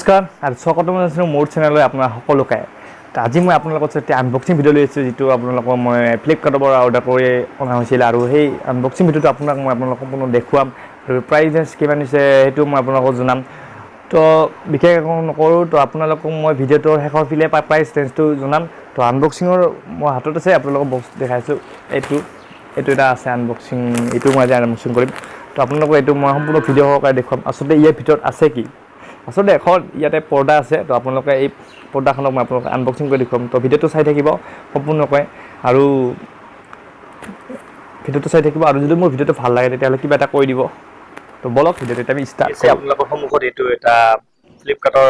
নমস্কাৰ আৰু স্বাগতম জনাইছোঁ মোৰ চেনেললৈ আপোনাৰ সকলোকে। তো আজি মই আপোনালোকৰ সৈতে আনবক্সিং ভিডিঅ' লৈ আহিছোঁ, যিটো আপোনালোকক মই ফ্লিপকাৰ্টৰ পৰা অৰ্ডাৰ কৰি অনা হৈছিল। আৰু সেই আনবক্সিং ভিডিঅ'টো আপোনাক মই আপোনালোকক সম্পূৰ্ণ দেখুৱাম আৰু প্ৰাইচ কিমান হৈছে সেইটো মই আপোনালোকক জনাম। তো বিশেষ একো নকৰোঁ। তো আপোনালোকক মই ভিডিঅ'টোৰ শেষৰ ফালে প্ৰাইচ ৰেঞ্জটো জনাম। তো আনবক্সিঙৰ মোৰ হাতত আছে, আপোনালোকক বক্স দেখাইছোঁ। এইটো এটা আছে আনবক্সিং, এইটো মই আজি আনবক্সিং কৰিম। তো আপোনালোকক এইটো মই সম্পূৰ্ণ ভিডিঅ' সহকাৰে দেখুৱাম, আচলতে ইয়াৰ ভিতৰত আছে কি। আচলতে এখন ইয়াতে পৰ্দা আছে। তো আপোনালোকে এই পৰ্দাখনক মই আপোনালোকক আনবক্সিং কৰি দেখুৱাম। তো ভিডিঅ'টো চাই থাকিব সম্পূৰ্ণকৈ আৰু ভিডিঅ'টো চাই থাকিব আৰু যদি মোৰ ভিডিঅ'টো ভাল লাগে, তেতিয়াহ'লে কিবা এটা কৰি দিব। তো বলক, ভিডিঅ'টো এতিয়া আমি ষ্টাৰ্ট আছে আপোনালোকৰ সন্মুখত এইটো এটা ফ্লিপকাৰ্টৰ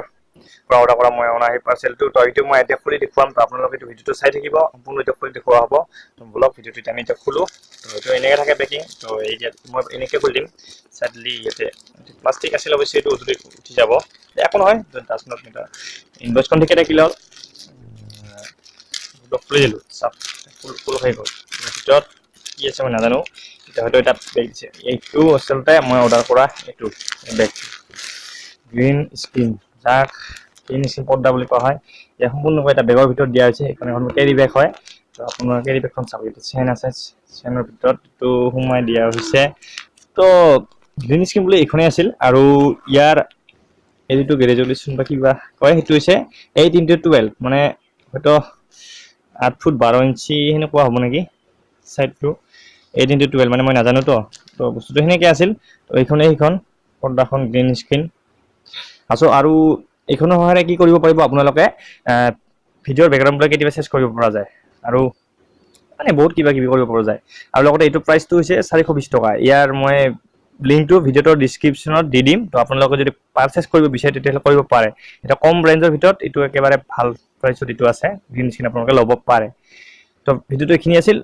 পৰা অৰ্ডাৰ কৰা মই অনা সেই পাৰ্চেলটো। তো এইটো মই এতিয়া খুলি দেখুৱাম। তো আপোনালোকে এইটো ভিডিঅ'টো চাই থাকিব, সম্পূৰ্ণ এতিয়া খুলি দেখুওৱা হ'ব। তো বলক, ভিডিঅ'টো এতিয়া আমি এতিয়া খোলোঁ। তো এইটো এনেকৈ থাকে পেকিং। তো এই মই এনেকৈ খুলি দিম চাইডলি। ইয়াতে প্লাষ্টিক আছিল অৱশ্যে, এইটো উঠি উঠি যাব, একো নহয়, ডাজ not matter. ইনভইচখন ঠিকে থাকিলে হ'ল। খুলি দিলোঁ, চাওক, খোল খাই গ'ল। ভিতৰত কি আছে মই নাজানো। এতিয়া হয়তো এটা বেগ দিছে। এইটো আচলতে মই অৰ্ডাৰ কৰা এইটো বেগ, গ্ৰীণ স্ক্ৰীন, যাক গ্ৰীণ স্ক্ৰীন পৰ্দা বুলি কোৱা হয়। ইয়াৰ সম্পূৰ্ণকৈ এটা বেগৰ ভিতৰত দিয়া হৈছে। এইখন এখন কেৰি বেগ হয়। তো আপোনাৰ কেৰি বেগখন চাওক, এইটো চেন আছে, চেনৰ ভিতৰত এইটো সোমাই দিয়া হৈছে। তো গ্ৰীণ স্ক্ৰীন বুলি এইখনেই আছিল। আৰু ইয়াৰ এই যিটো ৰেজলিউশ্যন বা কিবা কয়, সেইটো হৈছে 8 ইণ্টু 12, মানে হয়তো 8 ফুট 12 ইঞ্চি সেনেকুৱা হ'ব নেকি চাইডটো। 8 ইণ্টু 12 মানে মই নাজানো। তো বস্তুটো সেনেকৈ আছিল। তো এইখনেই সেইখন পৰ্দাখন, গ্ৰীণ স্ক্ৰীন আছো। আৰু এইখনৰ সহায়েৰে কি কৰিব পাৰিব আপোনালোকে? ভিডিঅ'ৰ বেকগ্ৰাউণ্ডবিলাক কেতিয়াবা চেঞ্জ কৰিব পৰা যায় আৰু মানে বহুত কিবা কিবি কৰিব পৰা যায়। আৰু লগতে এইটো প্ৰাইচটো হৈছে 420 টকা। ইয়াৰ মই লিংকটো ভিডিঅ'টোৰ ডিছক্ৰিপশ্যনত দি দিম। তো আপোনালোকে যদি পাৰচেছ কৰিব বিচাৰে, তেতিয়াহ'লে কৰিব পাৰে। এটা কম ৰেঞ্জৰ ভিতৰত এইটো একেবাৰে ভাল প্ৰাইচত এইটো আছে। গ্ৰীণ স্ক্ৰীন আপোনালোকে ল'ব পাৰে। তো ভিডিঅ'টো এইখিনি আছিল।